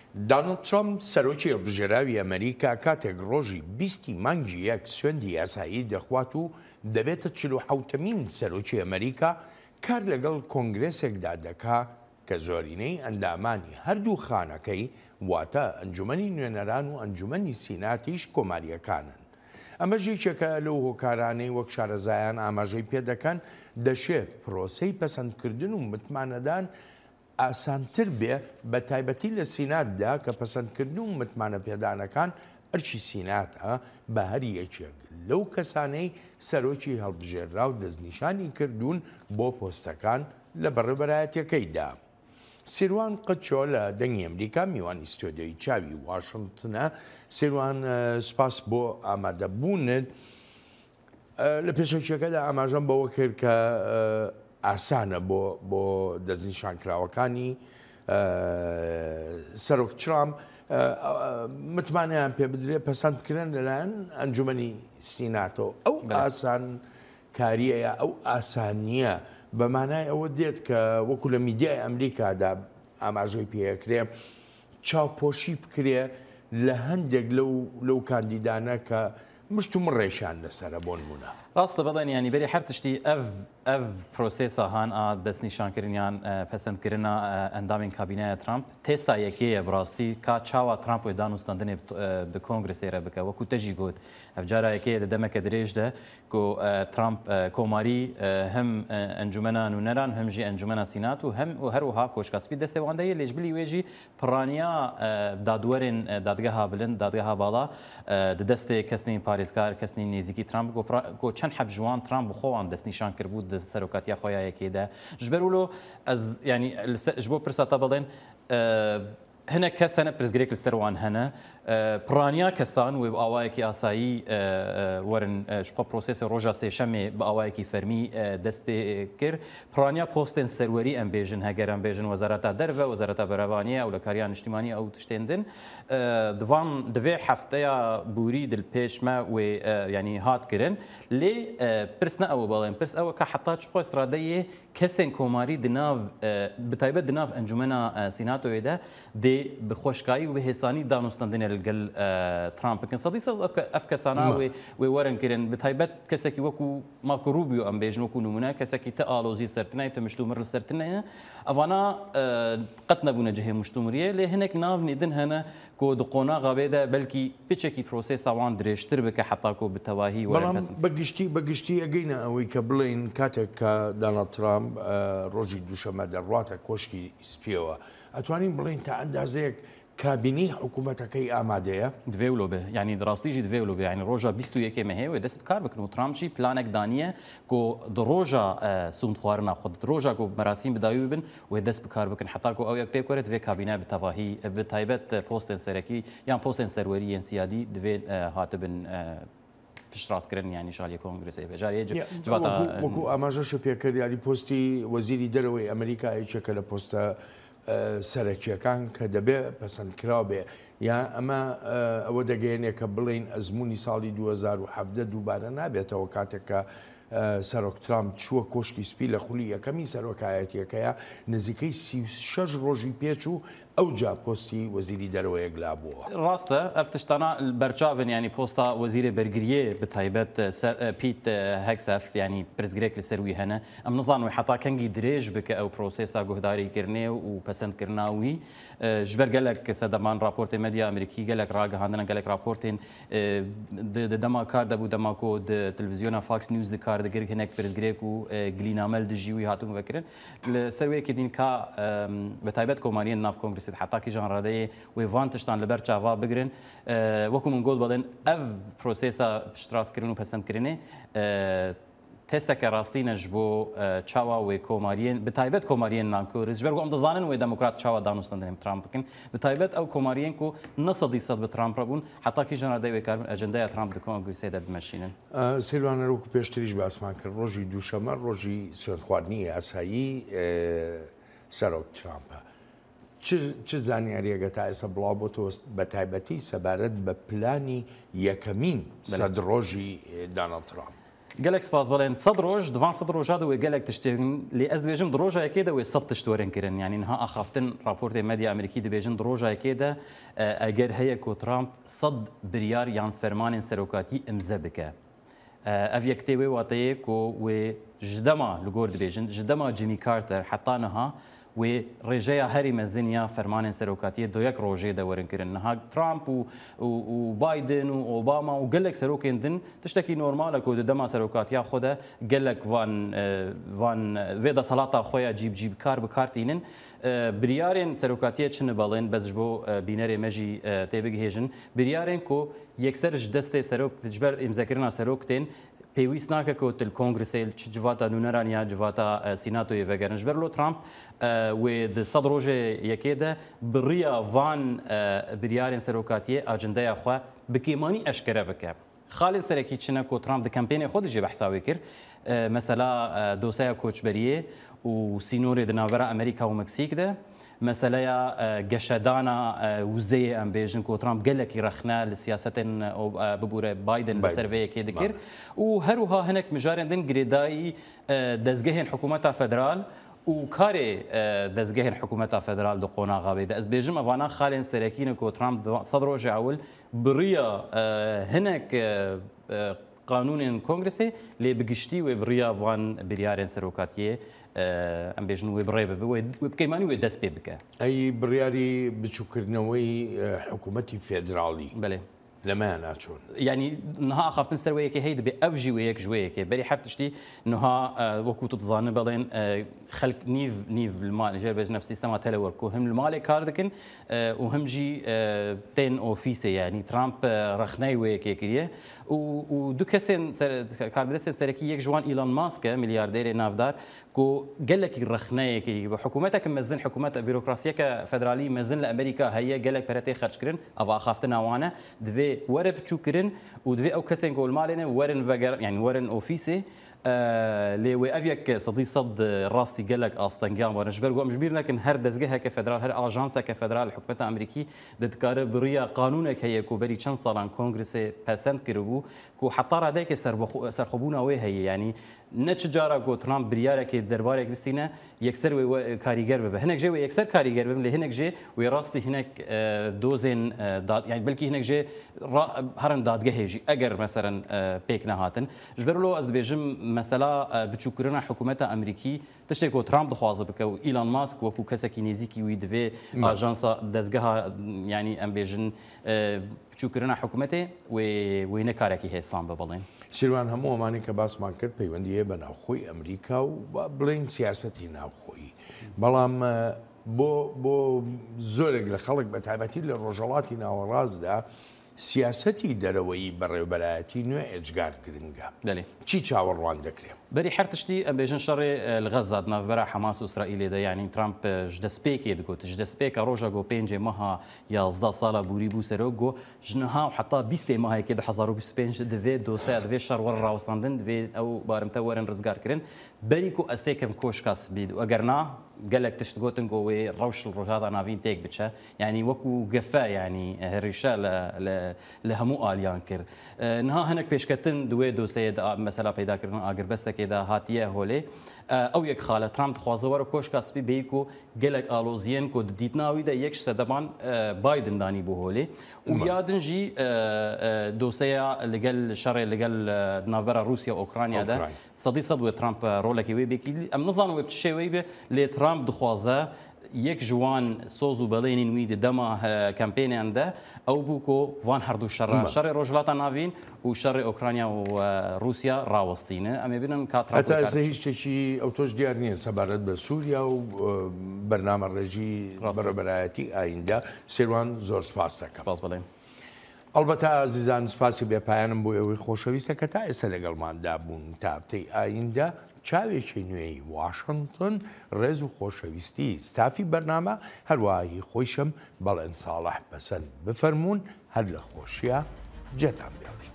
دانڵد ترەمپ، سەرۆکی هەڵبژێراوی ئەمەریکا کاتێک ڕۆژی 20 ی مانگی یەک سوێندی یاسایی دەخوات و دەبێتە 47مین سەرۆکی ئەمەریکا، کار لەگەڵ کۆنگرێسێکدا دەکا کە زۆرینەی ئەندامانی هەردوو خانەکەی واتە ئەنجومەنی نوێنەران و ئەنجومەنی سیناتیش کۆمارییەکانن. ئەمەش یەکێکە لەو هۆکارانەی وەک شارەزایان ئاماژەی پێدەکەن دەشێت پرۆسەی پەسەندکردن و متمانەدان ئاسانتر بێ بە تایبەتی لە سیناتدا کە پەسەندکردن و متمانەپێدانەکان ئەرکی سیناتە بە هەر یەکێک لەو کەسانەی سەرۆکی هەڵبژێرراو دەستنیشانی کردوون بۆ پۆستەکان لە بەڕێوبەرایەتیەکەیدا. سیروان قچۆ لە دەنگی ئەمریکا میوانی ستۆدیۆی چاوی واشنتنە. سیروان سوپاس بۆ ئامادەبوونت. لە پێشەکیەکەدا ئاماژەم بەوە کرد کە ئاسانە بۆ بۆ دەستنیشانکراوەکانی سەرۆک ترامپ متمانەیان پێ بدرێ پەسەند بکرێن لەلایەن ئەنجومەنی سیناتەوە. ئەو ئاسان کارییە یا ئەو ئاسانییە بە مانای ئەوە دێت کە وەکو لە میدیای ئەمریکادا ئاماژەی پێکرێ چاوپۆشی بکرێ لە هەندێک لەو لەو کاندیدانە کە مشتومڕێکیان لەسەرە بۆ نموونە. ڕاستە بەڵێن یانی بەری هەر تشتی ئەڤ ئەڤ پرۆسێسا هان ئا دەستنیشانکردنیان پەسەندکردنا ئەندامێن کابینەیا ترامپ تێستا یەکێیە بڕاستی کا چاوا ترامپ وێ دانوستاندنێ bi کۆنگرسێ رە بکە وەکو تەژی گوت ئەڤ جارا یەکێیە دە دەمەکە درێژ دە کو ترامپ کۆماری هەم ئەنجومەنا نوونەران هەم ژی ئەنجومەنا سینات و هەم و هەروەها کۆشکا سپی دەستێ وان دەیە لێ ژ بلی وێ ژی پڕانیا دادوەرێن دادگەها بلند، دادگەها باڵا د دەستێ کەسنین پارێزکار، کەسنین نێزیکی ترامپ کو چەند حەب ژ وان ترامپ بخۆ وان دەستنیشان کربوو د سەرۆکاتیا خۆ یا یەکێ دە. ژ بەر ولۆ ئەز یانی ژ بۆ پرسا تە بڵێن هەنە کەس هەنە پرسگرێک لەسەر وان هەنە پڕانیا کەسان وێ بە ئاوایەکی ئاسایی وەرن ژخۆ پرۆسێسی ڕۆژا سێشەمێ بە ئاوایەکی فەرمی دەست پێ کرد. پڕانیا پۆستێن سەروەری ئەم بێژن هەگەر ئەم بێژن وەزارەتا دەرڤە، وەزارەتا بەرەڤانیە، ئەولەکاریا نیشتیمانی ئەو تشتێن دن دڤان دڤێ هەفتەیا بوری دل پێش مە وێ یانی هات کرن لێ پرس نە ئەوە بەڵێن پرس ئەوە کە حەتا چقۆس ڕادەیێ کەسێن کۆماری دناڤ بتایبەت دناڤ ئەنجومەنا سیناتۆیێ دە دێ bi xweşkayî û bi hêsanî danûstandinê li gel Trump bikin. Sedî sed ev kesana wê wê werin kirin. Bi taybet kesekî wekû Marco Rubio em bêjin wekû nimûne kesekî ti alozî ser tune ye, ti miştûmir li ser tune ye. Evana qet nebûne cihê miştûmiriyê lê hinek navnî din hene ku di qonaxa bê de belkî piçekî prosesa wan dirêjtir bike heta ku bi tevahî werin بەڵام pesend. بە گشتی بە گشتی ئەگەینە ئەوەی کە بڵێین کاتێک کە داناڵد ترامپ ڕۆژی دووشەممە دەڕواتە کۆشکی سپییەوە ئەتوانین بڵێین تا ئەندازەیەک کابینەی حکوومەتەکەی ئامادەیە؟ دڤێ ولۆ بێ یانی ڕاستی ژی دڤێ ولۆ بێ یانی ڕۆژا 21 مەهێ وێ دەست بکار بکن و ترامپ ژی پلانێک دانیە کو د ڕۆژا سوند خواردنا خود د ڕۆژا کو مەراسیم بداوی ببن وێ دەست بکار بکن حتا کو ئەو یەک پێک وەرێت دڤێ کابینە bi تەواهی bi تایبەت پۆستێن سەرەکی یان پۆستێن سەروەری yên سیادی دڤێ هاتبن پشتڕاستکردن یانی شالیە کۆنگرسێ بێ جارێ جڤاتا وەکو ئاماژەشە پێکرد یاری پۆستی وەزیری دەرەوەی ئەمریکا یەکێکە لە پۆستە سەرەکیەکان کە دەبێ پەسەندکراو بێ یا ئەمە ئەوە دەگەیەنێ کە بڵێین ئەزموونی ساڵی 2017 دووبارە نابێتەوە کاتێک کە سەرۆک ترامپ چووە کۆشکی سپی لە خولی یەکەمی سەرۆکایەتیەکەیە نزیکەی 36 ڕۆژی پێچوو ئەوجا پۆستی وەزیری دەرەوە یەکلابووەوە. ڕاستە ئەف تشتانە بەرچاون یانی پۆستا وەزیرێ بەرگریێ bi تایبەت پیت هەگسەث یانی پرسگرێک لەسەر وی هەنە ئەم نزان وی حەتا کەنگی درێژ بکە ئەو پرۆسێسا گوهداری کردنێ و پەسەند کردنا وی ژبەر گەلەک سەدەمان ڕاپۆرتێ مەدیا ئەمریکی گەلەک ڕاگەهاندنە گەلەک ڕاپۆرتێن د دەما کار دەبوو دەما کۆ د تلویزیۆنا فاکس نیوز دکار دگر هەنێک پرسگرێک و گلینامە دژی وی هاتون وەکردن لەسەر وەیەکی دین کا بە تایبەت کۆماریەن ناو کۆنگرسێت حتا کیژان ڕادەیە وێ ڤان تشتان لەبەر چاڤا بگرن وەکو من گۆت بەڵێن ئەv پرۆسێسا پشتڕاستکردن و پەسەندکردنێ تێستەکە ڕاستینەش بۆ چاوا وێ کۆماریەن bi تایبەت کۆماریەن ناکۆرس ژ بەر ئەم دەزانن وێ دەموکرات چاوا دانوستاندنێن ترامپ بکەن bi تایبەت ئەو کۆماریەن کو نەسەدی سەد بە ترامپ ڕەبوون حتا کیژان ڕادەی وێ کاربن ئەجەندای ترامپ د کۆنگرسێ دە بمەشینن. سیروان هەروەکو پێشتریش باسمان کرد ڕۆژی دووشەممە ڕۆژی سوێندخواردنی یاسایی سەرۆک ترامپە. چ زانیارییەکە تا ئێستا بڵاو بۆتەوە بە تایبەتی سەبارەت بە پلانی یەکەمین سەد ڕۆژی داناڵد ترامپ؟ Gelek spas belên sed roj di van sed roja de wê gelek tiştên lê ez dibêjim di roja yekê de wê sed tişt werin kirin yanî niha axaftin raportê medya Amerîkî dibêjin di roja yekê de eger heye ku Trump sed biryar yan fermanên serokatî imze bike. Ev yek tê wê wateyê ku wê ji dema li gor dibêjin ji dema Jimmy Carter heta niha wê rêjeya herî mezin ya fermanên serokatiyê do yek rojê de werin kirin. Niha Trump û û Biden û Obama û gelek serokên din tiştekî normal e ku di dema serokatiya xwe de gelek van van vê desthilata xwe ya cîbicîbikar bi kar tînin. Biryarên serokatiyê çi nibelên bes ji bo bînerê me jî tê bigihêjin. Biryarên ku yekser ji destê serok ji ber îmzekirina serok tên pêwîst nake ku tu li Kongresê çi civata nûneran ya civata Sînatoyê vegerin. Ji ber lo Trump wê di sed rojê yekê de bi riya van biryarên serokatiyê acendeya xwe bi kêmanî eşkere bike. Xalên serekî çi ne ku Trump di kempênê xwe de jî behsa wê kir, mesela doseya koçberiyê û sînorê di navbera Amerîka û Meksîk de, meseleya geşedana wizeyê em bêjin ku Trump gelekî rexne li siyasetên bibûre Biden li ser vê yekê dikir û her wiha hinek mijarên din girêdayî dezgehên hikûmeta federal û karê dezgehên hikûmeta federal di qonaxa wê de. Ez bêjim evana xalên serekî ne ku Trump di sed rojê ewil bi riya hinek qanûnên Kongresê lê bi giştî wê bi riya van biryarên serokatiyê em bêjin wê bi rê bibe, wê bi keymanî wê dest pê bike. Ey biryarî biçûkkirineweyî hikûmetî federalî. Belê. Lemeya naçûn. Yanî niha axaftin ser wê yekê heye dibê ev jî wê yek ji wê yekê. Berî her tiştî niha wekû tu dizani belên xelk nîv nîv li mal jê re bêjin ev sîstema telework ku him li malê kar dikin û him jî tên ofîsê yanî Trump rexneyê wê yekê kiriye û û du kesên karbidestên serekî yek ji wan Elon Musk e milyardêrê navdar ku gelekî rexneyê kiriye. Hikûmeteke mezin, hikûmet bürokrasiyeke federalî mezin li Amerîka heye, gelek pere tê xerckirin, ev axaftina wan e. Divê were piçûkirin û divê ew kesên ku li malê ne werin veger, yani werin ofîsê. Lê wê ev yek sedî sed rastî gelek astengiyan werin. Ji ber ku em ji bîr nekin her dezgeheke federal, her ajanseke federal hikûmeta Amerîkî di dikare bi riya qanûnek heye ku berî çend salan Kongresê pesend kiribû ku heta radeyekê serxwebûna wê heye. Yani ne çi cara ku Trump biryarekê derbarek bistîne yekser wê karîger bibe. Hinek jê wê yekser karîger bibin lê hinek jê wê rastî hinek dozên yani belkî hinek jê herin dadgehê jî eger meselen pêk nehatin. Ji ber lo ez dibêjim mesela biçûkkirina hikûmeta Amerîkî tiştê ku Trump dixwaze bike û Elon Musk wekû kesekî nêzîkî wî divê ajansa dezgeha yani em bêjin biçûkkirina hikûmetê wê wê nekarekî hêsan be belên. Sîrwan hemû ئەمانەی کە باسمان کرد پەیوەندی هەیە بە ناوخۆی ئەمریکا و بڵێن سیاسەتی ناوخۆیی. بەڵام بۆ بۆ زۆرێک لە خەڵک بە تایبەتی لە ڕۆژهەڵاتی ناوەڕاستدا سیاسەتی دەرەوەیی بەڕێوەبەرایەتی نوێ ئێجگار گرنگە. بەلێ. چی چاوەڕوان دەکرێ؟ بەری هەر تشتی ئەم بێژن شەڕێ li Xezza di navbera Hemas û Îsraîlê de yanî Trump ji destpêkê digot ji destpêka roja got pêncê meha yazdeh sala borî bû serok got ji niha û heta bîstê mehekê 2025 divê doseya divê şer were rawestandin divê ew barimte werin rizgarkirin berî ku ez têkim koşka spî û eger na gelek tişt gotin ku wê rewş li Rojhilata Navîn têk biçe yanî wekû gefe yanî herîşe li hemû aliyan kir. Niha hinek pêşketin di wê doseyê de mesela peydakirina agirbestekê de hatiye holê. Ew yek xale Trump dixwaze were koşka spî bêyî ku gelek aloziyên ku di dîtina wî de yek ji sedeman Biden danîbû holê. Û ya din jî doseya li gel şerê li gel navbera Rûsya û Ukrayna de sedî sed wê Trump rolekê wê bêkî. Em nizanin wê bi çi şêweyî be lê Trump dixwaze yek ji wan soz û belênên wî di dema kempênên de ew bû ku van her du şeran, şerê Rojhilata Navîn û şerê Ukrayna û Rûsya rawestîne. Em ê bînin ka Trump Heta êsê hîç tiştekî ew toş diyar niye sebaret bi Sûriya û bername rejî بەڕێوەبەرایەتی ئایندە. Sêrwan zor spas dekim. Spas belê. ئەڵبەتە ئازیزان سپاسی بێپایانم بۆ ئێوەی خۆشەویستە کە تا ئێستا لەگەڵماندا بوون تا هەفتەی ئایندە چاوێکی نوێی واشنگتن ڕێز و خۆشەویستی ستافی بەرنامە هەروەها خۆیشم بەڵێن ساڵح پەسەند بفەرموون هەر لە خۆشیە جێتان بێڵین.